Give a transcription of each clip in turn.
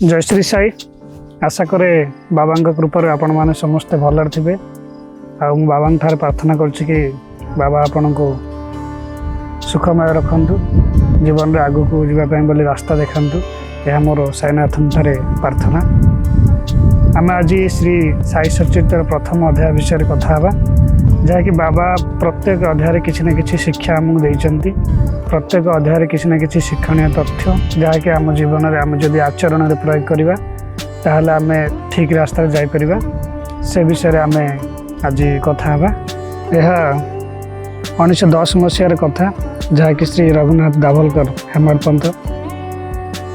ଜୟ ଶ୍ରୀ ସାଇ। ଆଶା କରେ ବାବାଙ୍କ କୃପାରୁ ଆପଣମାନେ ସମସ୍ତେ ଭଲରେ ଥିବେ। ଆଉ ମୁଁ ବାବାଙ୍କ ଠାରେ ପ୍ରାର୍ଥନା କରୁଛି କି ବାବା ଆପଣଙ୍କୁ ସୁଖମୟ ରଖନ୍ତୁ, ଜୀବନରେ ଆଗକୁ ଯିବା ପାଇଁ ବୋଲି ରାସ୍ତା ଦେଖାନ୍ତୁ। ଏହା ମୋର ସାଇନାଥଙ୍କ ଠାରେ ପ୍ରାର୍ଥନା। ଆମେ ଆଜି ଶ୍ରୀ ସାଇ ସଚ୍ଚରିତର ପ୍ରଥମ ଅଧ୍ୟାୟ ବିଷୟରେ କଥା ହେବା, ଯାହାକି ବାବା ପ୍ରତ୍ୟେକ ଅଧ୍ୟାୟରେ କିଛି ନା କିଛି ଶିକ୍ଷା ଆମକୁ ଦେଇଛନ୍ତି। ପ୍ରତ୍ୟେକ ଅଧ୍ୟାୟରେ କିଛି ନା କିଛି ଶିକ୍ଷଣୀୟ ତଥ୍ୟ, ଯାହାକି ଆମ ଜୀବନରେ ଆମେ ଯଦି ଆଚରଣରେ ପ୍ରୟୋଗ କରିବା, ତାହେଲେ ଆମେ ଠିକ୍ ରାସ୍ତାରେ ଯାଇପାରିବା। ସେ ବିଷୟରେ ଆମେ ଆଜି କଥା ହେବା। ଏହା 1910 ମସିହାର କଥା, ଯାହାକି ଶ୍ରୀ ରଘୁନାଥ ଦାଭଲକର ହେମାଡ଼ ପନ୍ତ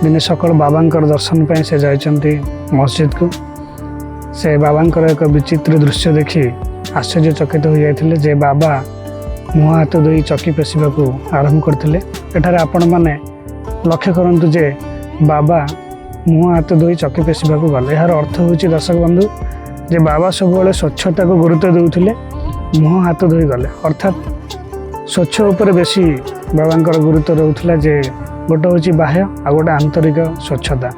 ଦିନେ ସକାଳୁ ବାବାଙ୍କର ଦର୍ଶନ ପାଇଁ ସେ ଯାଇଛନ୍ତି ମସଜିଦକୁ। ସେ ବାବାଙ୍କର ଏକ ବିଚିତ୍ର ଦୃଶ୍ୟ ଦେଖି ଆଶ୍ଚର୍ଯ୍ୟଚକିତ ହୋଇଯାଇଥିଲେ ଯେ ବାବା ମୁହଁ ହାତ ଧୋଇ ଚକି ପେଶିବାକୁ ଆରମ୍ଭ କରିଥିଲେ। ଏଠାରେ ଆପଣମାନେ ଲକ୍ଷ୍ୟ କରନ୍ତୁ ଯେ ବାବା ମୁହଁ ହାତ ଧୋଇ ଚକି ପେଶିବାକୁ ଗଲେ। ଏହାର ଅର୍ଥ ହେଉଛି, ଦର୍ଶକ ବନ୍ଧୁ, ଯେ ବାବା ସବୁବେଳେ ସ୍ୱଚ୍ଛତାକୁ ଗୁରୁତ୍ୱ ଦେଉଥିଲେ। ମୁହଁ ହାତ ଧୋଇ ଗଲେ, ଅର୍ଥାତ୍ ସ୍ୱଚ୍ଛ ଉପରେ ବେଶୀ ବାବାଙ୍କର ଗୁରୁତ୍ୱ ରହୁଥିଲା, ଯେ ଗୋଟେ ହେଉଛି ବାହ୍ୟ ଆଉ ଗୋଟେ ଆନ୍ତରିକ ସ୍ୱଚ୍ଛତା,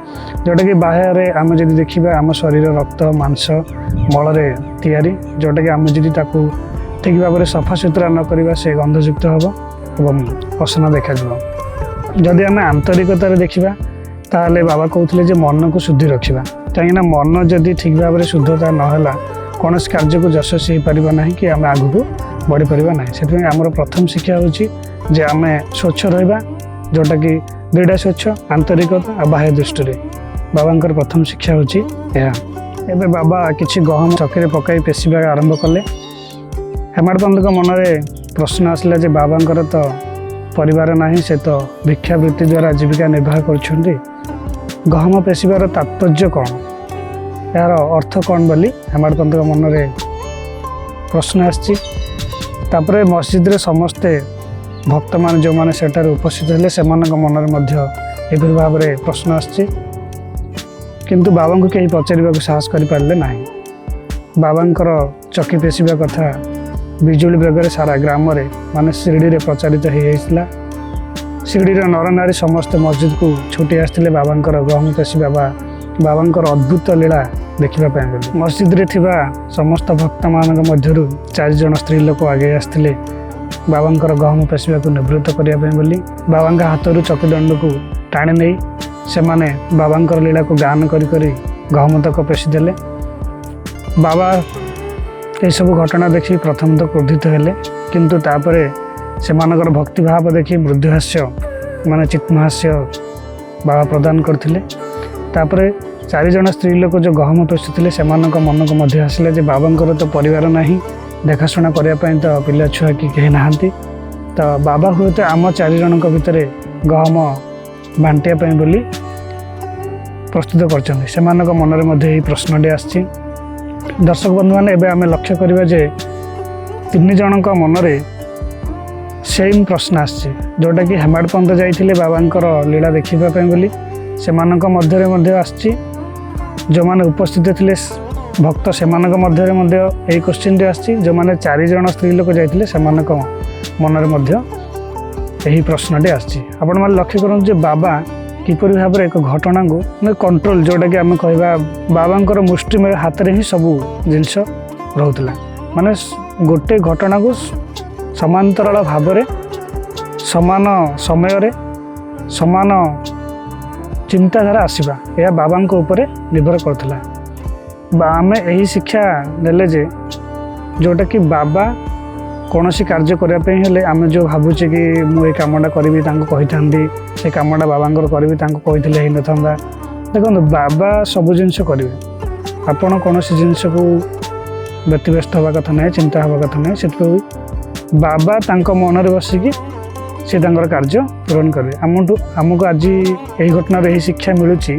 ଯେଉଁଟାକି ବାହ୍ୟରେ ଆମେ ଯଦି ଦେଖିବା, ଆମ ଶରୀର ରକ୍ତ, ମାଂସ, ମଳରେ ତିଆରି, ଯେଉଁଟାକି ଆମେ ଯଦି ତାକୁ ଠିକ୍ ଭାବରେ ସଫାସୁତୁରା ନ କରିବା, ସେ ଗନ୍ଧଯୁକ୍ତ ହେବ ଏବଂ ଅସନା ଦେଖାଯିବ। ଯଦି ଆମେ ଆନ୍ତରିକତାରେ ଦେଖିବା, ତାହେଲେ ବାବା କହୁଥିଲେ ଯେ ମନକୁ ଶୁଦ୍ଧି ରଖିବା, କାହିଁକିନା ମନ ଯଦି ଠିକ୍ ଭାବରେ ଶୁଦ୍ଧତା ନହେଲା, କୌଣସି କାର୍ଯ୍ୟକୁ ଯଶସ୍ୱୀ ହେଇପାରିବ ନାହିଁ କି ଆମେ ଆଗକୁ ବଢ଼ିପାରିବା ନାହିଁ। ସେଥିପାଇଁ ଆମର ପ୍ରଥମ ଶିକ୍ଷା ହେଉଛି ଯେ ଆମେ ସ୍ୱଚ୍ଛ ରହିବା, ଯେଉଁଟାକି ଦୁଇଟା ସ୍ୱଚ୍ଛ, ଆନ୍ତରିକତା ଆଉ ବାହ୍ୟ ଦୃଷ୍ଟିରେ। ବାବାଙ୍କର ପ୍ରଥମ ଶିକ୍ଷା ହେଉଛି ଏହା। ଏବେ ବାବା କିଛି ଗହମ ଚକିରେ ପକାଇ ପେଶିବା ଆରମ୍ଭ କଲେ। ହେମାଡ଼ପନ୍ତଙ୍କ ମନରେ ପ୍ରଶ୍ନ ଆସିଲା ଯେ ବାବାଙ୍କର ତ ପରିବାର ନାହିଁ, ସେ ତ ଭିକ୍ଷାବୃତ୍ତି ଦ୍ୱାରା ଜୀବିକା ନିର୍ବାହ କରୁଛନ୍ତି, ଗହମ ପେଶିବାର ତାତ୍ପର୍ଯ୍ୟ କ'ଣ, ଏହାର ଅର୍ଥ କ'ଣ ବୋଲି ହେମାଡ଼ପନ୍ତଙ୍କ ମନରେ ପ୍ରଶ୍ନ ଆସିଛି। ତାପରେ ମସଜିଦରେ ସମସ୍ତେ ଭକ୍ତମାନେ ଯେଉଁମାନେ ସେଠାରେ ଉପସ୍ଥିତ ଥିଲେ, ସେମାନଙ୍କ ମନରେ ମଧ୍ୟ ଏପରି ଭାବରେ ପ୍ରଶ୍ନ ଆସିଛି। କିନ୍ତୁ ବାବାଙ୍କୁ କେହି ପଚାରିବାକୁ ସାହସ କରିପାରିଲେ ନାହିଁ। ବାବାଙ୍କର ଚକି ପେଶିବା କଥା ବିଜୁଳି ବେଗରେ ସାରା ଗ୍ରାମରେ, ମାନେ ଶିରିଡ଼ିରେ ପ୍ରଚାରିତ ହୋଇଯାଇଥିଲା। ଶିରିଡ଼ିର ନରନାରୀ ସମସ୍ତେ ମସଜିଦକୁ ଛୁଟି ଆସିଥିଲେ ବାବାଙ୍କର ଗହମ ପେଶିବା ବା ବାବାଙ୍କର ଅଦ୍ଭୁତ ଲୀଳା ଦେଖିବା ପାଇଁ ବୋଲି। ମସଜିଦରେ ଥିବା ସମସ୍ତ ଭକ୍ତମାନଙ୍କ ମଧ୍ୟରୁ ଚାରିଜଣ ସ୍ତ୍ରୀ ଲୋକ ଆଗେଇ ଆସିଥିଲେ ବାବାଙ୍କର ଗହମ ପେଶିବାକୁ ନିବୃତ୍ତ କରିବା ପାଇଁ ବୋଲି। ବାବାଙ୍କ ହାତରୁ ଚକିଦଣ୍ଡକୁ ଟାଣି ନେଇ ସେମାନେ ବାବାଙ୍କର ଲୀଳାକୁ ଗାନ କରି କରି ଗହମ ତକ ପେଶିଦେଲେ। ବାବା ଏସବୁ ଘଟଣା ଦେଖି ପ୍ରଥମେ ତ କ୍ରୋଧିତ ହେଲେ, କିନ୍ତୁ ତାପରେ ସେମାନଙ୍କର ଭକ୍ତିଭାବ ଦେଖି ମୃଦୁହାସ୍ୟ, ମାନେ ଚିତ୍ମହାସ୍ୟ ବାବା ପ୍ରଦାନ କରିଥିଲେ। ତାପରେ ଚାରିଜଣ ସ୍ତ୍ରୀ ଲୋକ ଯେଉଁ ଗହମ ପେଶୁଥିଲେ, ସେମାନଙ୍କ ମନକୁ ମଧ୍ୟ ଆସିଲା ଯେ ବାବାଙ୍କର ତ ପରିବାର ନାହିଁ, ଦେଖାଶୁଣା କରିବା ପାଇଁ ତ ପିଲା ଛୁଆ କି କେହି ନାହାନ୍ତି, ତ ବାବା ହୁଏତ ଆମ ଚାରିଜଣଙ୍କ ଭିତରେ ଗହମ ବାଣ୍ଟିବା ପାଇଁ ବୋଲି ପ୍ରସ୍ତୁତ କରିଛନ୍ତି। ସେମାନଙ୍କ ମନରେ ମଧ୍ୟ ଏହି ପ୍ରଶ୍ନଟି ଆସିଛି। ଦର୍ଶକ ବନ୍ଧୁମାନେ, ଏବେ ଆମେ ଲକ୍ଷ୍ୟ କରିବା ଯେ ତିନି ଜଣଙ୍କ ମନରେ ସେମ୍ ପ୍ରଶ୍ନ ଆସିଛି, ଯେଉଁଟାକି ହେମାଡ଼ ପନ୍ତ ଯାଇଥିଲେ ବାବାଙ୍କର ଲୀଳା ଦେଖିବା ପାଇଁ ବୋଲି, ସେମାନଙ୍କ ମଧ୍ୟରେ ମଧ୍ୟ ଆସିଛି। ଯେଉଁମାନେ ଉପସ୍ଥିତ ଥିଲେ ଭକ୍ତ, ସେମାନଙ୍କ ମଧ୍ୟରେ ମଧ୍ୟ ଏହି କୋଶ୍ଚିନ୍ଟି ଆସିଛି। ଯେଉଁମାନେ ଚାରିଜଣ ସ୍ତ୍ରୀ ଲୋକ ଯାଇଥିଲେ, ସେମାନଙ୍କ ମନରେ ମଧ୍ୟ ଏହି ପ୍ରଶ୍ନଟି ଆସିଛି। ଆପଣମାନେ ଲକ୍ଷ୍ୟ କରନ୍ତୁ ଯେ ବାବା କିପରି ଭାବରେ ଏକ ଘଟଣାକୁ ମାନେ କଣ୍ଟ୍ରୋଲ, ଯେଉଁଟାକି ଆମେ କହିବା ବାବାଙ୍କର ମୁଷ୍ଟିମେୟ ହାତରେ ହିଁ ସବୁ ଜିନିଷ ରହୁଥିଲା। ମାନେ ଗୋଟେ ଘଟଣାକୁ ସମାନ୍ତରାଳ ଭାବରେ, ସମାନ ସମୟରେ, ସମାନ ଚିନ୍ତାଧାରା ଆସିବା, ଏହା ବାବାଙ୍କ ଉପରେ ନିର୍ଭର କରୁଥିଲା। ବା ଆମେ ଏହି ଶିକ୍ଷା ନେଲେ ଯେ ଯେଉଁଟାକି ବାବା କୌଣସି କାର୍ଯ୍ୟ କରିବା ପାଇଁ ହେଲେ, ଆମେ ଯେଉଁ ଭାବୁଛେ କି ମୁଁ ଏଇ କାମଟା କରିବି, ତାଙ୍କୁ କହିଥାନ୍ତି, ସେ କାମଟା ବାବାଙ୍କର କରିବି, ତାଙ୍କୁ କହିଥିଲେ ହେଇନଥାନ୍ତା। ଦେଖନ୍ତୁ, ବାବା ସବୁ ଜିନିଷ କରିବେ। ଆପଣ କୌଣସି ଜିନିଷକୁ ବ୍ୟତିବ୍ୟସ୍ତ ହେବା କଥା ନାହିଁ, ଚିନ୍ତା ହେବା କଥା ନାହିଁ। ସେଥିପାଇଁ ବାବା ତାଙ୍କ ମନରେ ବସିକି ସେ ତାଙ୍କର କାର୍ଯ୍ୟ ପୂରଣ କରିବେ। ଆମକୁ ଆଜି ଏହି ଘଟଣାରୁ ଏହି ଶିକ୍ଷା ମିଳୁଛି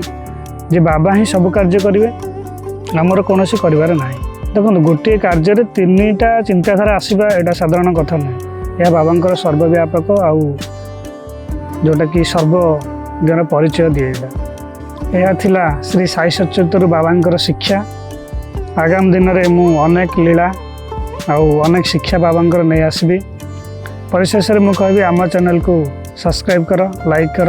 ଯେ ବାବା ହିଁ ସବୁ କାର୍ଯ୍ୟ କରିବେ, ଆମର କୌଣସି କରିବାର ନାହିଁ। ଦେଖନ୍ତୁ, ଗୋଟିଏ କାର୍ଯ୍ୟରେ ତିନିଟା ଚିନ୍ତାଧାରା ଆସିବା, ଏଇଟା ସାଧାରଣ କଥା ନୁହେଁ। ଏହା ବାବାଙ୍କର ସର୍ବବ୍ୟାପକ ଆଉ ଯେଉଁଟାକି ସର୍ବଜ୍ଞର ପରିଚୟ ଦିଏ ଏଇଟା। ଏହା ଥିଲା ଶ୍ରୀ ସାଇ ସଚ୍ଚରିତରୁ ବାବାଙ୍କର ଶିକ୍ଷା। ଆଗାମୀ ଦିନରେ ମୁଁ ଅନେକ ଲୀଳା ଆଉ ଅନେକ ଶିକ୍ଷା ବାବାଙ୍କର ନେଇ ଆସିବି। ପରିଶେଷରେ ମୁଁ କହିବି, ଆମ ଚ୍ୟାନେଲକୁ ସବସ୍କ୍ରାଇବ୍ କର, ଲାଇକ୍ କର,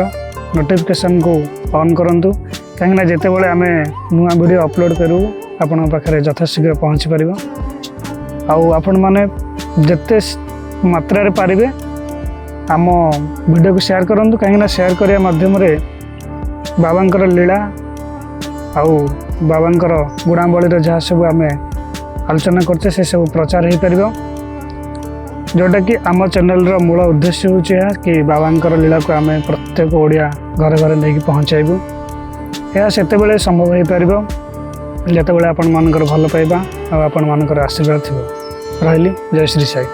ନୋଟିଫିକେସନ୍କୁ ଅନ୍ କରନ୍ତୁ, କାହିଁକିନା କାହିଁକିନା ଯେତେବେଳେ ଆମେ ନୂଆ ଭିଡ଼ିଓ ଅପଲୋଡ଼ କରିବୁ, ଆପଣଙ୍କ ପାଖରେ ଯଥାଶୀଘ୍ର ପହଞ୍ଚି ପାରିବ। ଆଉ ଆପଣମାନେ ଯେତେ ମାତ୍ରାରେ ପାରିବେ ଆମ ଭିଡ଼ିଓକୁ ସେୟାର କରନ୍ତୁ, କାହିଁକିନା ସେୟାର କରିବା ମାଧ୍ୟମରେ ବାବାଙ୍କର ଲୀଳା ଆଉ ବାବାଙ୍କର ଗୁଣାବଳୀର ଯାହା ସବୁ ଆମେ ଆଲୋଚନା କରୁଛେ, ସେସବୁ ପ୍ରଚାର ହୋଇପାରିବ। ଯେଉଁଟାକି ଆମ ଚ୍ୟାନେଲର ମୂଳ ଉଦ୍ଦେଶ୍ୟ ହେଉଛି ଏହା କି ବାବାଙ୍କର ଲୀଳାକୁ ଆମେ ପ୍ରତ୍ୟେକ ଓଡ଼ିଆ ଘରେ ଘରେ ନେଇକି ପହଞ୍ଚାଇବୁ। ଏହା ସେତେବେଳେ ସମ୍ଭବ ହୋଇପାରିବ ଯେତେବେଳେ ଆପଣମାନଙ୍କର ଭଲ ପାଇବା ଆଉ ଆପଣମାନଙ୍କର ଆଶୀର୍ବାଦ ଥିବ। ରହିଲି, ଜୟ ଶ୍ରୀ ସାଇ।